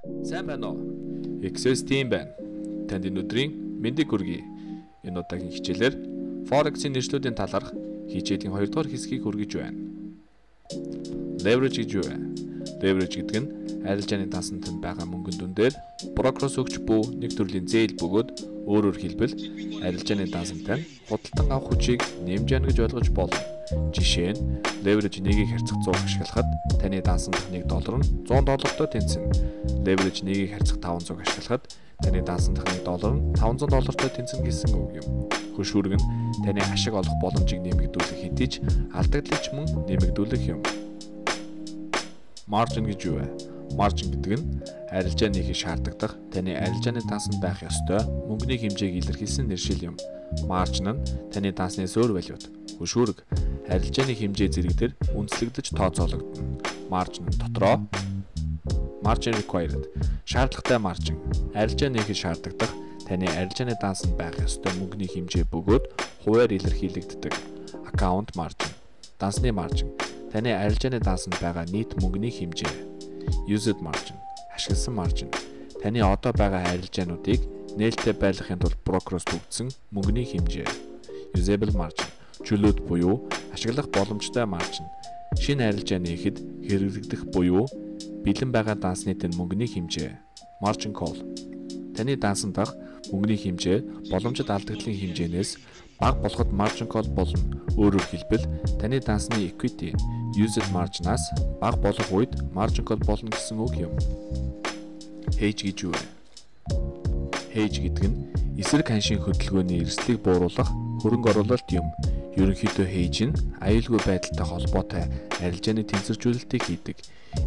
Сайн байна уу? XS team байна. Танд энэ өдрийн мэндийг хүргэе. Энэ удаагийн хичээлээр Forex-ийн нэршлүүдийн талаарх хичээлийн 2 дугаар хэсгийг хүргэж байна. Leverage гэж юу вэ? Leverage гэдэг нь арилжааны дансанд байгаа мөнгөн дүн дээр брокероос өгч буй нэг төрлийн зээл бөгөөд өөрөөр хэлбэл арилжааны дансантай нь худалдан авах хүчийг нэмж яана гэж ойлгож болно. Жишээ нь leverage 1-ийг харьцах 100 ашиглахад таны дансанд 1 доллар нь 100 доллартай тэнцэнэ. Leverage 1-ийг харьцах 500 ашиглахад таны дансанд 1 доллар нь 500 доллартай тэнцэнэ гэсэн үг юм. Хөшүүрэг нь таны ашиг олох боломжийг нэмэгдүүлэх хэдий ч алдагдлыг ч мөн нэмэгдүүлэх юм. Margin гэж юу вэ? Margin гэдэг нь арилжаа нээхэд шаардлагадах таны арилжааны дансанд байх ёстой мөнгөний хэмжээг илэрхийлсэн нэршил юм. Margin нь таны дансны суурь валют. Хөшүүрэг арилжааны хэмжээ зэрэг дээр үндэслэгдэж тооцоологдоно. Margin дотроо margin required шаардлагатай margin арилжаа нээхэд шаардлагадах таны арилжааны дансанд байх ёстой мөнгөний хэмжээ бөгөөд хувиар илэрхийлэгддэг. Account margin дансны margin таны арилжааны дансанд байгаа нийт мөнгөний хэмжээ. Used margin ашигласан margin таны одоо байгаа арилжаануудыг нээлттэй байлгахын тулд брокероос түгдсэн мөнгөний хэмжээ. Usable margin чөлөөт буюу ашиглах боломжтой margin шинэ арилжаа нээхэд хэрэглэгдэх буюу бэлэн байгаа дансны тань мөнгөний хэмжээ. Margin call таны дансан дах мөнгөний хэмжээ боломжит алдагдлын хэмжээнээс бага болоход margin call болно. Өөрөөр хэлбэл таны дансны equity used margin-аас бага болох үед margin call болно гэсэн үг юм. Hedge гэж юу вэ? Hedge гэдэг нь эсрэг ханшийн хөдөлгөөний эрсдлийг бууруулах хөрөнгө оруулалт юм. Ерөнхийдөө hedge нь аюулгүй байдалтай холбоотой арилжааны тэнцвэржүүлэлтийг хийдэг.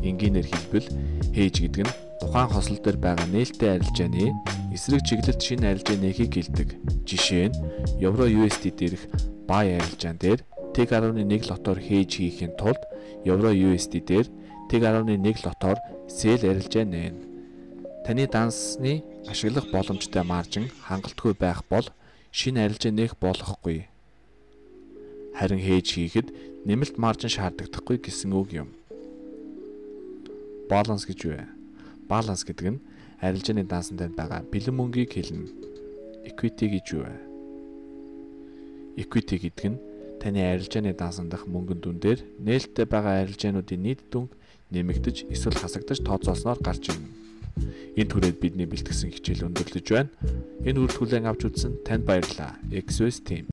Энгийнээр хэлбэл hedge гэдэг нь тухайн хосол дээр байгаа нээлттэй арилжааны эсрэг чиглэлд шинэ арилжаа нээхийг хэлдэг. Жишээ нь Евро USD дээрх buy арилжаан дээр 1.1 лотоор hedge хийхин тулд Евро USD дээр 1.1 лотоор sell арилжаа нээнэ. Таны дансны ашиглах боломжтой margin хангалтгүй байх бол шинэ арилжаа нээх болохгүй. Харин hedge хийхэд нэмэлт margin шаардлагадахгүй гэсэн үг юм. Баланс гэж юу вэ? Баланс гэдэг нь арилжааны дансан танд байгаа бэлэн мөнгийг хэлнэ. Equity гэж юу вэ? Equity гэдэг нь таны арилжааны дансан дах мөнгөн дүн дээр нээлттэй байгаа арилжаануудын нийт дүнг нэмэгдэж эсвэл хасагдаж тооцоолсноор гарч ирнэ. Энэ түрээд бидний бэлтгэсэн хичээл өндөрлөж байна. Энэ хүртэл хүлээн авч үзсэн танд баярлалаа. XS team.